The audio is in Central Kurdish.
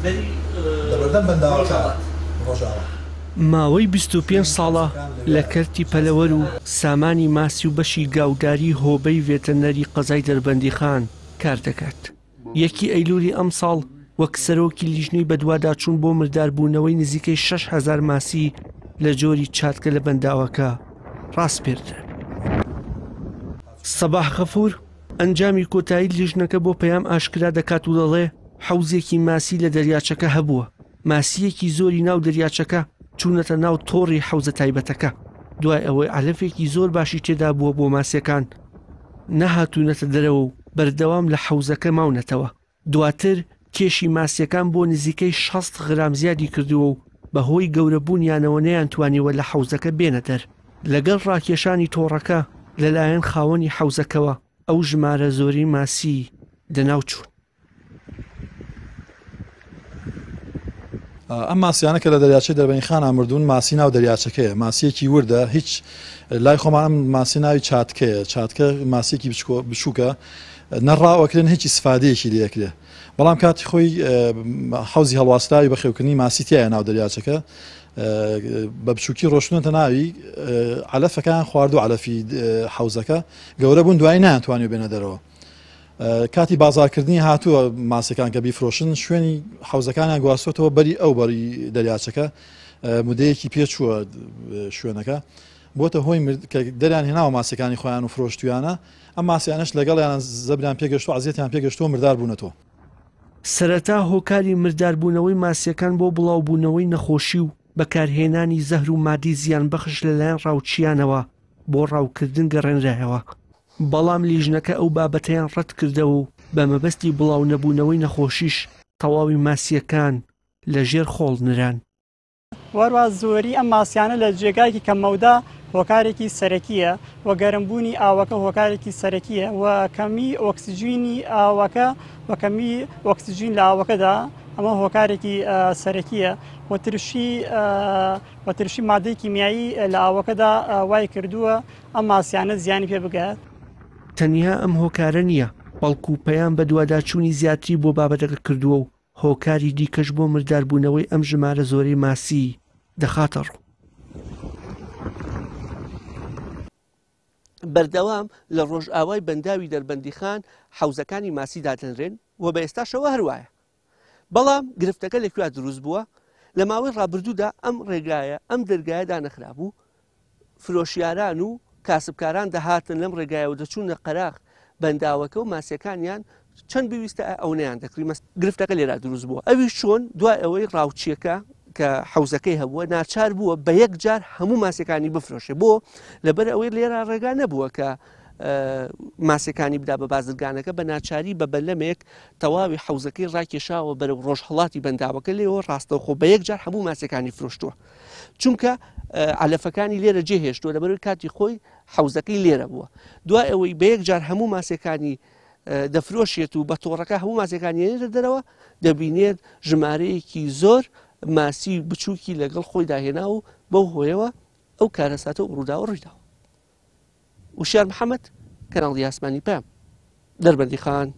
لەبەردەم بەنداوەکە ڕۆژاوا. ماوەی 25 ساڵە لە کەرتی پەلەوەر و سامانی ماسی و بەشی گاوداری هۆبەی ڤێتەرنەری قەزای دەربەندیخان کار دەکات. یەکی ئەیلولی ئەمساڵ وەک سەرۆکی لیژنەی بەدواداچوون بۆ مرداربوونەوەی نزیکەی 6000 ماسی لە جۆری چاتکە لە بەنداوەکە ڕاسپێردرا. سەباح غەفور، ئەنجامی کۆتایی لیژنەکە بۆ پەیام ئاشکرا دەکات و دەڵێ، حەوزێکی ماسی لە دەریاچەکە هەبووە، ماسییەکی زۆری ناو دەریاچەکە چوونەتە ناو تۆڕی حەوزە تایبەتەکە، دوای ئەوەی عەلەفێکی زۆر باشی تێدا بووە بۆ ماسییەکان نەهاتوونەتە دەرەوە و بەردەوام لە حەوزەکە ماونەتەوە. دواتر کێشی ماسییەکان بۆ نزیکەی 60 غرام زیادی کردووە و بەهۆی گەورەبوونیانەوە نەیانتوانیوە لە حەوزەکە بێنە دەر. لەگەڵ ڕاکێشانی تۆڕەکە لەلایەن خاوەنی حەوزەکەوە ئەو ژمارە زۆرەی ماسی لەناوچوون. ئەم ماسیانە کە لە دەریاچەی دەربەنیخانا مردوون ماسی ناو دەریاچەکەیە، ماسییەکی وردە، هیچ لای خۆمان ئەم ماسی ناوی چاتکەیە، چاتکە ماسییەکی بچووکە، نە ڕاو ئەکرێ نە هیچ ئیسفادەیەکی لێ ئەکرێ، بەڵام کاتی خۆی حەوزی هەڵواسراوی بەخێوکردنی ماسی تیایە ناو دەریاچەکە، بە بچووکی ڕۆشتونەتە ناوی، عەلەفەکەیان خواردوو، عەلەفی حەوزەکە گەورە بوون، دوایی نەیانتوانیوە بێنە دەرەوە. کاتی بازاڕکردنی هاتووە ماسیەکان کە بیفرۆشن شوێنی حەوزەکانیان گواستۆتەوە بەری ئەو بەری دەریاچەکە مدەیەکی پێچووە شوێنەکە بۆتە هۆی کە دەریان هێناوە ماسیەکانی خۆیان و فرۆشتویانە ئەم ماسیانش لەگەڵیان زەبریان پێگەشت و عزیەتیان پێگەشتووە مردار بوونەتەوە. سەرەتا هۆکاری مرداربوونەوەی ماسیەکان بۆ بڵاوبوونەوەی نەخۆشی و بەکارهێنانی زەهر و مادەی زیانبەخش لەلایەن ڕاوچییانەوە بۆ ڕاوکردن گەڕێنرایەوە، بەڵام لیژنەکە ئەو بابەتەیان ڕەتکردەوە و بە مەبەستی بڵاونەبوونەوەی نەخۆشیش تەواوی ماسییەکان لە ژێر خۆڵ نران. وەروا زۆری ئەم ماسیانە لە جێگایەکی کەم مەودا هۆکارێکی سەرەکییە و گەرمبوونی ئاوەکە هۆکارێکی سەرەکییە و کەمی ئۆکسجینی ئاوەکە و کەمی ئۆکسجین لە ئاوەکەدا ئەمە هۆکارێکی سەرەکییە و ترشی و ترشی مادەی کیمیایی لە ئاوەکەدا وای کردووە ئەم ماسیانە زیانی پێ بگات. تەنیا ئەم هۆکارە نییە، بەڵکو پەیام بەدواداچوونی زیاتری بۆ بابەتەکە کردووە و هۆکاری دیکەش بۆ مرداربوونەوەی ئەم ژمارە زۆرەی ماسی دەخاتە ڕوو. بەردەوام لە ڕۆژئاوای بەنداوی دەربەندیخان حەوزەکانی ماسی دادەنرێن و بە ئێستاشەوە هەروایە. بەڵام گرفتەکە لە کوێ دروست بووە؟ لە ماوەی ڕابردوودا ئەم ڕێگایە، ئەم دەرگایە دانەخرابوو، فرۆشیاران و کاسبکاران دەهاتن لەم ڕێگایەوە دەچوونە قەراخ بەنداوەکە و ماسیەکانیان چەند بویستە ئەونەیان دەکڕی. گرفتەکە لێرا دروست بووە، ئەویش چۆن؟ دوای ئەوەی ڕاوچیەکە کە حەوزەکەی هەبووە ناچار بووە بە یەک جار هەموو ماسیەکانی بفرۆشێ، بۆ لەبەر ئەوەی لێرا ڕێگا نەبووە کە ماسیەکانی بدا بە بازرگانەکە، بە ناچاری بە بەلەمێک تەواوی حەوزەکەی ڕاکێشاوە بەرەو ڕۆژهەڵاتی بەنداوەکە، لێەوە ڕاستەوخۆ بە یەک جار هەموو ماسیەکانی فرۆشتووە، چونکە عەلەفەکانی لێرە جێهێشتووە لەبەرەوەی کاتی خۆی حەوزەکەی لێرە بووە. دوای ئەوەی بە یەک جار هەموو ماسیەکانی دەفرۆشێت و بە تۆڕەکە هەموو ماسیەکانی یێنێتە دەرەوە، دەبینێت ژمارەیەکی زۆر ماسی بچووکی لەگەڵ خۆیدا هێنا و بەو هۆیەوە ئەو کارەساتە و ڕووداوە ڕوویداوە. وشیار محەممەد، کەناڵی ئاسمانی پەیام، دەربەندیخان.